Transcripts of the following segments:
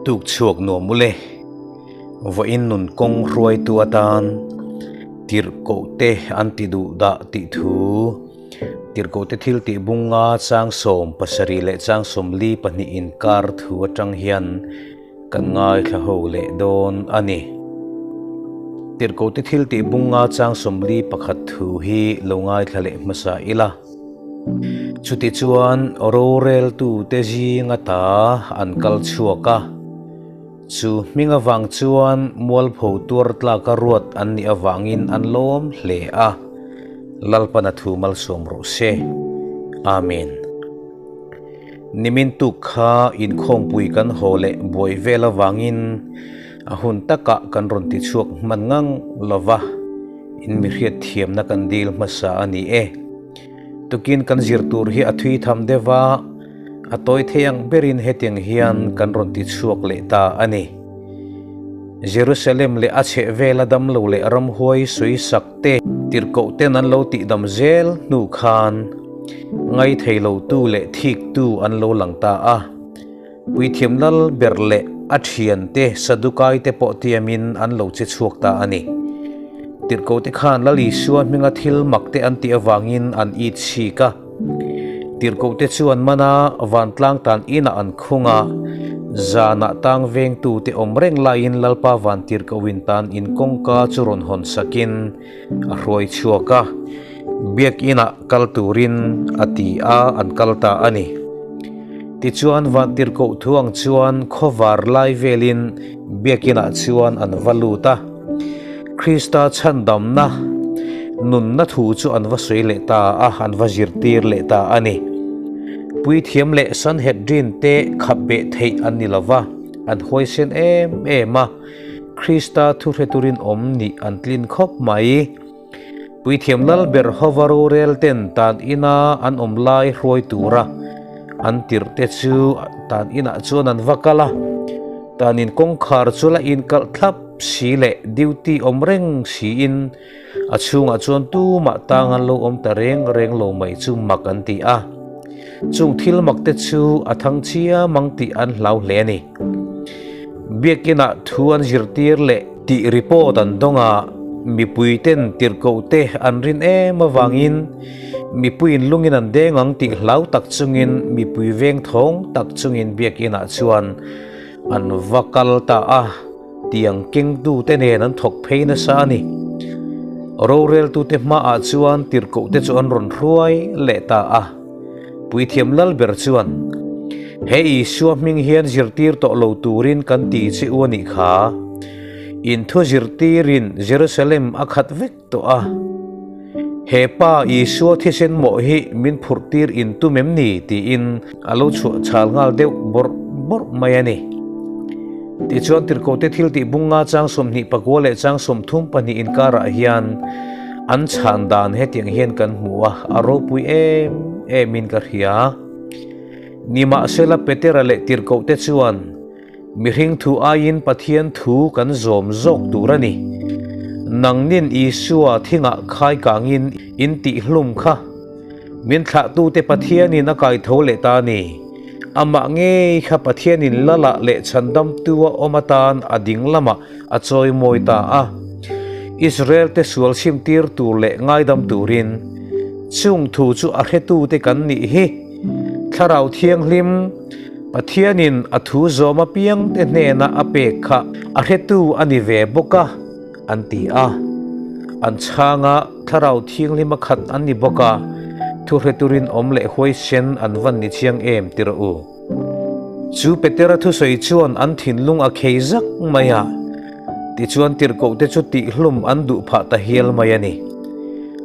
Tuk chhuak nuam ule. Vawiin nun kawng hruaitu atan tirhkohte an ti duh dah tih thu tirhkohte thil tih bunga chang 70 leh chang 42 inkar thu atang hian kan ngaithla ho leh dawn a ni. Tirhkohte thil tih bunga chang 41 thu hi lo ngaithla leh hmasa ila. Chutichuan roreltute zinga ta an kal chhuak a. Chu hming avang chuan mualpho tuar tlaka ruat an nih avangin an lawm hle a, Lalpan a thu malsawm rawh se. Amen. Nimin tuk kha inkhawmpui kan haw leh buai vel avangin a hun takah kan rawn ti chhuak hman ngang lova, in mi hriat thiamna kan dil hmasa a ni e. Tukin kan zir tur hi a thui tham deuh a, A tawi thei ang berin hetiang hian kan rawn ti chhuak leh ta a ni. Jerusalem leh a chhehvela damlo leh ramhuai sawi sak te, tirhkoh ten an lo tihdam zel hnu khan ngaithei lotu leh thiktu an lo lang ta a. Puithiam lal ber leh a thiante Sadukai te pawh tiamin an lo che chhuak ta a ni. Tirhkoh te khan Lal Isua hminga thil mak te an tih avangin an it chhik a. Tirhkohte chuan mana vantlang tan inah an khung a, zanah tang vengtute awm reng laiin Lalpa van tirhkohin tan in kawngka chu rawn hawn sakin a hruai chhuak a, biakinah kal turin a ti a, an kal ta a ni. Tichuan van tirhkoh thu ang chuan khawvar lai velin biakinah chuan an va lut a. Krista chhandamna nunna thu chu an va sawi leh ta a, an va zirtir leh ta a ni. Puithiam leh Sanhedrin te khap beh theih an ni lo va, an huaisen em em a, Krista thuhreturin awm nih an tlin khawp mai. Puithiam lal ber hova rorel ten tan ina an awm lai hruai tura an tirh te chu tan inah chuan an va kal a, tan in kawngkhar chu la inkalh thlap si leh duty awm reng siin a chhungah chuan tumah tang an lo awm ta reng reng lo mai chu mak an ti a. Chung thil mak te chu a thang chiam ang tih an hlau hle a ni. Biakinah thu an zirtir leh tih report an dawng a, mipui ten tirhkoh te an rin em avangin mipuiin lungin an deng ang tih hlau tak chungin mipui veng thawng tak chungin biakinah chuan an va kal ta a, tiang kengtute nen an thawk phei nasa a ni. Roreltute hmaah chuan tirhkoh te chu an rawn hruai leh ta a. Puithiam lal ber chuan, He Isua hming hian zirtir tawh lo turin kan ti che u a nih kha. In thu zirtirin Jerusalem a khat vek tawh a. He pa Isua thisen mawh hi min phurh tir in tum em ni? tiin a lo chhuah chhal nghal deuh bawrh bawrh mai a ni. Tichuan tirhkohte thil tih bunga chang 24 leh chang 32 inkarah hian an chhan dan hetiang hian kan hmu a, a ropui em emin ka hria. Nimahsela Petera leh tirhkohte chuan mihring thu aiin Pathian thu kan zawm zawk tur a ni. Nangnin Isua thingah khai kangin in tihhlum kha. Min thlahtute Pathianin a kaitho leh ta a ni. Amah ngei kha Pathianin Lalah leh Chhandamtua awm atan a ding lamah a chawimawi ta a. Israelte sual chhimtir tur leh ngaidam turin chung thu chu a hretute kan nih hi. Thlarau Thianghlim, Pathianin a thu zawm apiangte hnena a pek kha a hretu a ni ve bawk a, an ti a. An chhanga Thlarau Thianghlima khat an ni bawk a, thuhreturin awm leh huaisen an van ni chiang em ti rawh u. Chu Petera thusawi chuan an thinlung a khei zak mai a, tichuan tirhkohte chu tihhlum an duh phah ta hial mai a ni.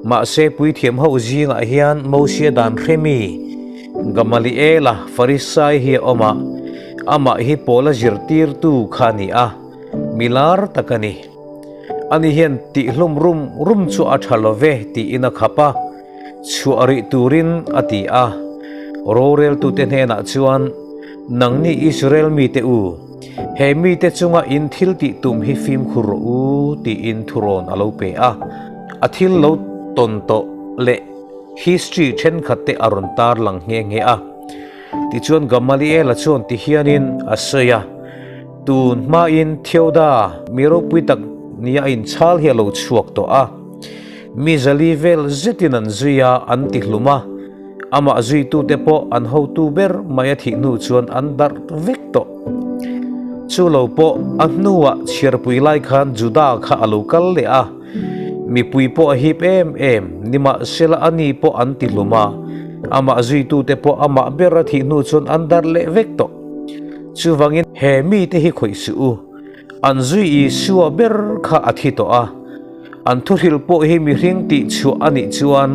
Mahse puithiam ho zingah hian Mosia dan hremi Gamaliela Farisai hi a awm a, amah hi Paula zirtirtu kha a ni a, mi lar tak a ni. Ani hian tihhlum rum rum chu a tha lo ve tiin a khap a, chhuah rih turin a ti a. Roreltute hnenah chuan, Nangni Israel mite u, he mite chunga in thil tih tum hi fimkhur rawh u tiin thurawn a lo pe a. A thil lo tawn tawh leh history thenkhat te a rawn tarlang nghe nghe a. Tichuan Gamaliela chuan ti hianin a sawi a. Tun hmain Theoda mi ropui tak nia a inchhal hi a lo chhuak tawh a. Mi zali vel zetin an zui a, an ti hlum a. Amah zuitute pawh an hotu ber mai a thih hnu chuan an darh vek tawh. Chu lo pawh a hnuah chhiarpui lai khan Juda kha a lo kal leh a, mipui pawh a hip em em, nimahsela a ni pawh an ti hlum a, amah zuitute pawh amah ber a thih hnu chuan an darh leh vek tawh. Chuvangin he mite hi khawih suh u, an zui Isua ber kha a thi tawh a, An thuhrilh pawh hi mihring tih chhuah a nih chuan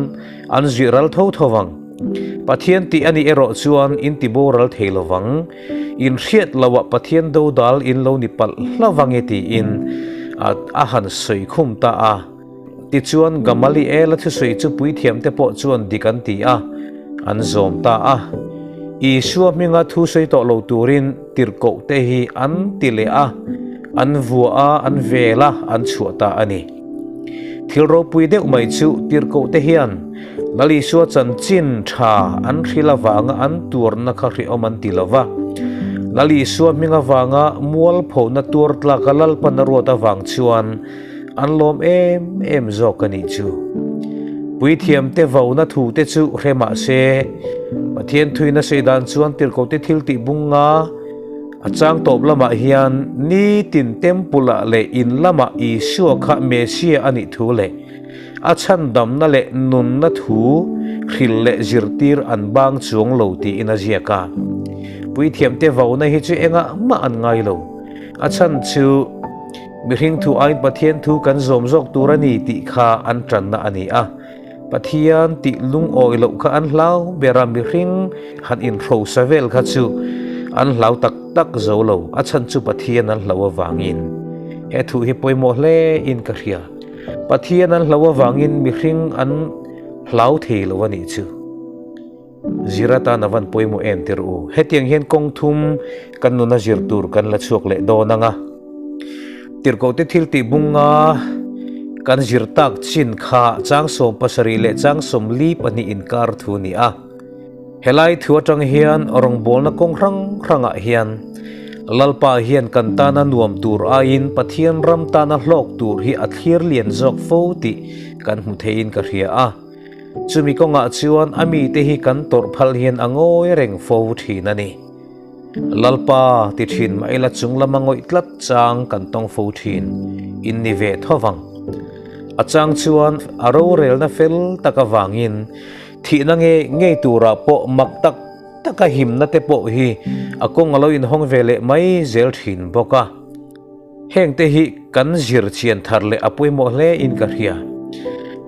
an zuih ral tho tho vang. Pathian tih a nih erawh chuan in ti boral thei lo vang. In hriat loah Pathian dodal in lo ni palh hla vang e tiin a han sawi khum ta a. Tichuan Gamaliel-a thusawi chu puithiamte pawh chuan dik an ti a, an zawm ta a. Isua hminga thu sawi tawh lo turin tirhkohte hi an ti leh a. An vua a, an vel a, an chhuah ta a ni. Thil ropui deuh mai chu tirhkohte hian Lal Isua chanchin tha an hril avanga an tuarna kha hrehawm an ti lo va. Lal Isua hming avanga mualphona tuar tlaka Lalpan a ruat avang chuan an lawm em em zawk a nih chu. Puithiamte vauna thute chu hre mah se, Pathian thuina sawi dan chuan tirhkohte thil tih bunga, A chang tawp lamah hian nitin Temple-ah leh in lamah Isua kha Messiah a nih thu leh a chhandamna leh nunna thu hril leh zirtir an bang chuang lo tiin a ziak a. Puithiamte vauna hi chu engah mah an ngai lo. A chhan chu mihring thu aiin Pathian thu kan zawm zawk tur a ni tih kha an tanna a ni a. Pathian tih lungawi loh kha an hlau ber a, mihring han inhrosa vel kha chu an hlau tak tak zo lo, a chhan chu Pathian an hlau avangin. He thu hi pawimawh hle in ka hria. Pathian an hlau avangin mihring an hlau thei lo a nih chu. Zir atan a van pawimawh em tir u. Hetiang hian kawng thum kan nuna zir tur kan la chhuak leh dawn ang a. Tirhkohte thil tih bunga kan zir tak chin kha chang 70 leh chang 42 inkar thu a ni a. Helai thu atang hian rawngbawlna kawng hrang hrangah hian Lalpa hian kan tana nuam tur aiin Pathian ram tana hlawk tur hi a thlir lian zawk fo tih kan hmu theiin ka hria a. Chumi kawngah chuan a mite hi kan tawrh phal hian a ngawi reng fo thin a ni. Lalpa ti thin mah ila chung lama ngawih tlat chang kan tawng fo thin in ni ve tho vang. A chang chuan a rorelna fel tak avangin thihna nge ngei turah pawh mak tak taka himna te pawh hi a kawng a lo inhawng ve leh mai zel thin bawk a. Hengte hi kan zir chian thar leh a pawimawh hle in ka hria.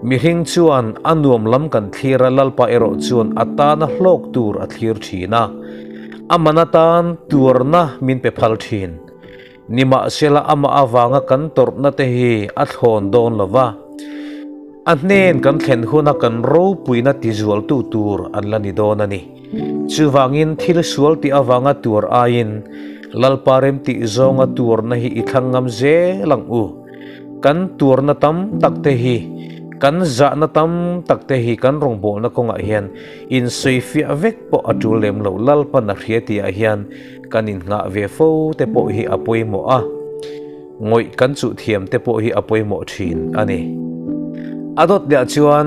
Mihring chuan a nuam lam kan thlir a, Lalpa erawh chuan a tana hlawk tur a thlir thin a. A man atan tuarna min pe phal thin. Nimahsela amah avanga kan tawrhna te hi a thlawn dawn lo va. A hnen kan thlen huna kan ropuina tizualtu tur an la ni dawn a ni. Chuvangin thil sual tih avanga tuar aiin Lalpa rem tih zawnga tuarna hi i thlang ngam zel ang u. Kan tuarna tam tak te hi, kan zahna tam tak te hi kan rawngbawlna kawngah hian insawifiah vek pawh a tul lem lo. Lalpan a hria tihah hian kan innghah ve fo te pawh hi a pawimawh a. Ngawih kan chuh thiam te pawh hi a pawimawh thin a ni. A dawt leh chuan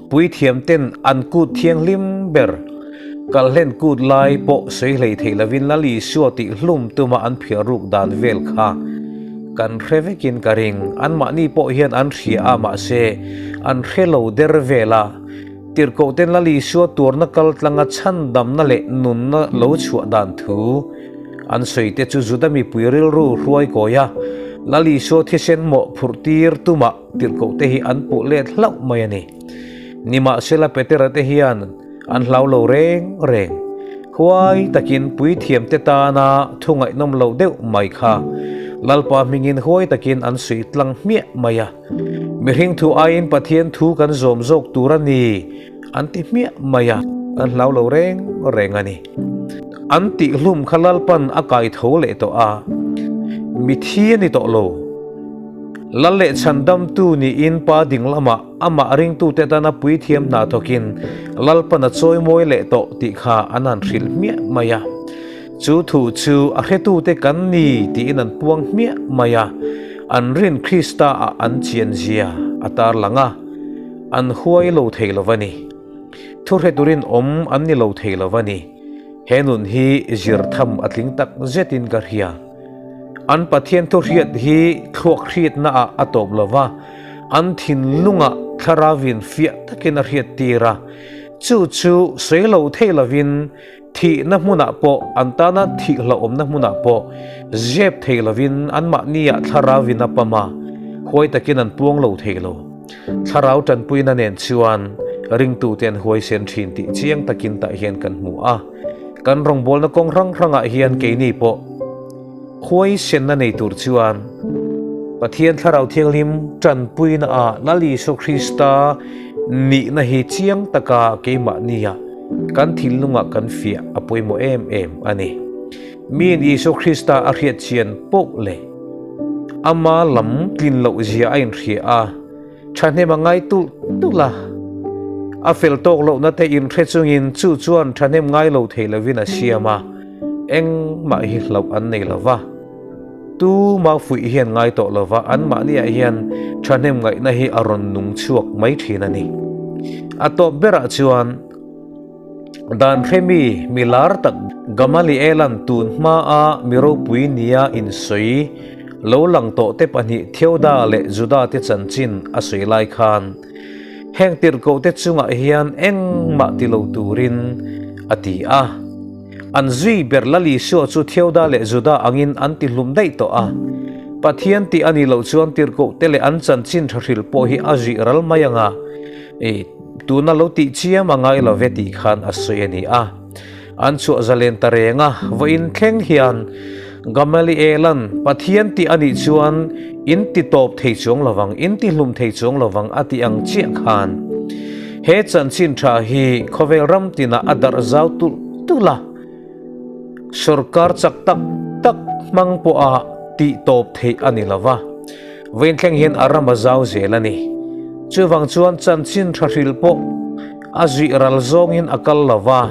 puithiam ten an kut thianghlim ber kalhlen kut lai pawh sawi hlei theih lovin Lal Isua tih hlum tuma an phiar ruk dan vel kha kan hre vekin ka ring. Anmahni pawh hian an hria a mahse an hre lo der vel a. Tirhkoh ten Lal Isua tuarna kal tlanga chhandamna leh nunna lo chhuah dan thu An sawi te chu Juda mipui rilru hruai kawi a, Lal Isua thisen mawh phurh tir tumah tirhkoh te hi an puh let hlauh mai a ni. Nimahsela Petera te hian an hlau lo reng reng. Huai takin puithiam te tana thu ngaihnawm lo deuh mai kha Lalpa hmingin huai takin an suih tlang hmiah mai a. Mihring thu aiin Pathian thu kan zawm zawk tur a ni. An ti hmiah mai a, an hlau lo reng reng a ni. An tih hlum kha Lalpan a kai tho leh tawh a, mithi a ni tawh lo. Lal leh chhandamtu niin Pa ding lamah amah ringtute tana puithiam hna thawkin Lalpan a chawimawi leh tawh tih kha an han hrilh hmiah mai a. Chu thu chu a hretute kan ni tiin an puang hmiah mai a, an rin Krista-ah an chianzia a tarlang a, an huai lo thei lo va ni. Thuhretu rinawm an ni lo thei lo va ni. He nun hi zir tham a tling tak zetin ka hria. An Pathian thuhriat hi thluak hriatnaah a tawp lo va, an thinlungah thlarauin fiah takin a hriattir a, chu chu sawi lo thei lovin Thihna hmunah pawh, an tana thih hlauhawmna hmunah pawh zep thei lovin anmahniah thlarauin a pam a, huai takin an puang lo thei lo. Thlarau tanpuina nen chuan ringtute an huaisen thin tih chiang takin tah hian kan hmu a. Kan rawngbawlna kawng hrang hrangah hian keini pawh huaisenna nei tur chuan Pathian Thlarau Thianghlim tanpuina ah Lal Isua Krista nihna hi chiang taka keimahniah Kan thinlungah kan fiah a pawimawh em em a ni. Miin Isua Krista a hriat chian poh leh ama lam tlin loh zia a inhria a, thahnem a ngai tulh tulh a. A fel tawk lohna te inhre chungin chu chuan thahnem ngai lo thei lovin a siam a, engmah hi hlauh an nei lo va. Tuma fuih hian ngai tawh lo va, anmahniah hian thahnem ngaihna hi a rawn nung chhuak mai thin a ni. A tawp berah chuan dan hremi mi lar tak Gamaliela'n tun hmaa mi ropui nia insawi lo lang tawh te pahnih Theoda leh Juda te chanchin a sawi lai khan heng tirhkohte chungah hian engmah ti lo turin a ti a. An zui ber Lal Isua chu Theoda leh Juda angin an ti hlum daih tawh a. Pathian tih a nih loh chuan tirhkohte leh an chanchin tha hrilh pawh hi a zuih ral mai ang a, i tuna lo tih chiam a ngai lo ve tih khan a sawi a ni a. An chhuah zalen ta reng a, vawiin thleng hian Gamaliela'n Pathian tih a nih chuan in ti tawp thei chuang lo vang, in ti hlum thei chuang lo vang a tih ang chiah khan he chanchin tha hi khawvel ram tinah a darh zau tulh tulh a, sorkar chak tak tak hmang pawha tih tawp theih a ni lo va, vawiin thleng hian a ram a zau zel a ni. Chuvang chuan chanchin tha hrilh pawh a zuih ral zawngin a kal lo va.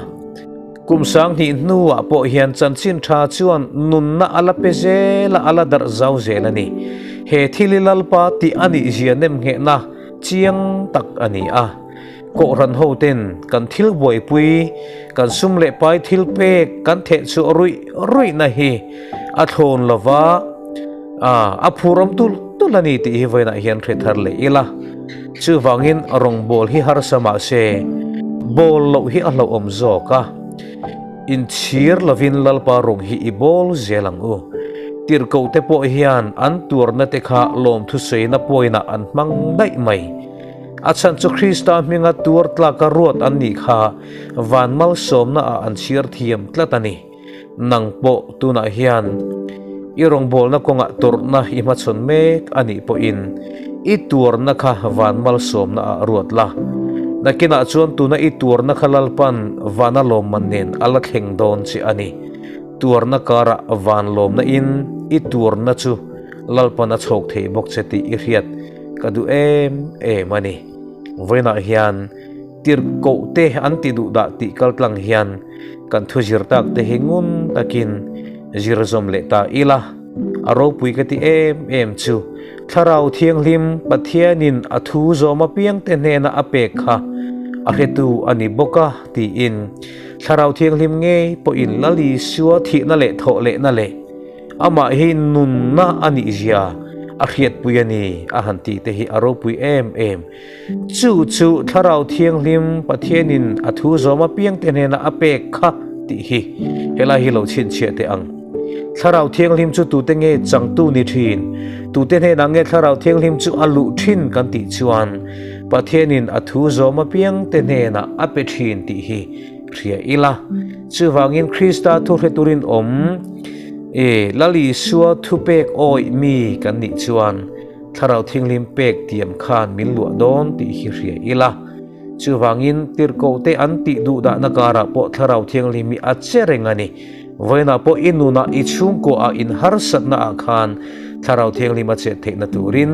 Kum 2000 hnuah pawh hian chanchin tha chuan nunna a la pe zel a, a la darh zau zel a ni. He thil hi Lalpa tih a nih zia nemnghehna chiang tak a ni a. Kohhran hoten kan thil buaipui, kan sum leh pai thil pek kan theh chhuah ruih ruihna hi a thlawn lova, a phurawm tulh tulh a ni tih hi vawiinah hian hre thar leh ila. Chuvangin rawngbawl hi harsa mah se, bawl loh hi a hlauhawm zawk a. Inchhir lovin Lalpa rawng hi i bawl zel ang u. Tirhkohte pawh hian an tuarna te kha lawmthusawiina pawinah an hmang daih mai. A chhan chu Krista hminga tuar tlaka ruat an nih kha van malsawmna ah an chhiar thiam tlat a ni. Nang pawh tunah hian i rawngbawlna kawngah tawrhna i hmachhawn mek a nih pawhin i tuarna kha van malsawmna ah ruat la. Nakinah chuan tuna i tuarna kha Lalpan vana lawmman nen a la thleng dawn che a ni. Tuarna karah van lawmna in i tuarna chu Lalpan a chhawk thei bawk che tih i hriat ka duh em em a ni. Vawiinah hian tirhkoh te an ti duh dah tih kaltlang hian Kan thu zir tak te hi ngun takin zir zawm leh ta ila, a ropui ka ti em em chu. Thlarau Thianghlim Pathianin a thu zawm apiangte hnena a pek kha a hretu a ni bawk a tiin Thlarau Thianghlim ngei pawhin Lal Isua thihna leh thawh lehna leh Amah hi nunna a nih zia a hriatpui a ni a han tih te hi a ropui em em. Chu chu Thlarau Thianghlim Pathianin a thu zawm apiangte hnena a pek kha tih hi helai hi lo chhinchhiah teh ang. Thlarau Thianghlim chu tute nge changtu ni thin? Tute hnenah nge Thlarau Thianghlim chu a luh thin kan tih chuan Pathianin a thu zawm apiangte hnenah a pe thin tih hi hria ila. Chuvangin Krista thu hre turin awm e Lal Isua thupek awih mi kan nih chuan Thlarau Thianghlim pek tiam khan min luah dawn tih hi hria ila. Chuvangin tirhkohte an tih duh dahna karah pawh Thlarau Thianghlim hi a che reng a ni. Vawiinah pawh i nunah i chhungkuaah in harsatna ah khan Thlarau Thianghlim a chet theihna turin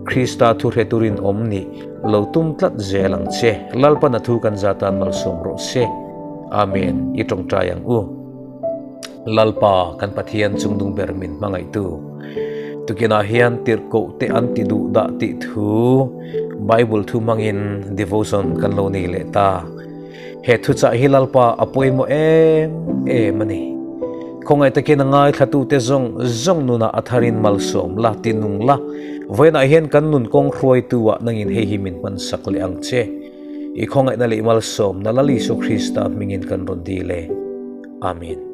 Krista thu hre turin awm nih lo tum tlat zel ang che. Lalpan a thu kan zatan malsawm rawh se. Amen. I tawngtai ang u. Lalpa kan Pathian chungdung ber min hmangaihtu. Tukinah hian tirhkoh te an ti duh dah tih thu Bible thu hmangin devotion kan lo nei leh ta. He thuchah hi Lalpa a pawimawh em em a ni. Khawngaih takin a ngaithlatute zawng zawng nunah a tharin malsawm la, tinung la. Vawiinah hian kan nun kawng hruaitu ah nangin hei hi min hmansak leh ang che. I khawngaihna leh i malsawmna Lal Isu Krista hmingin kan rawn dil e. Amen.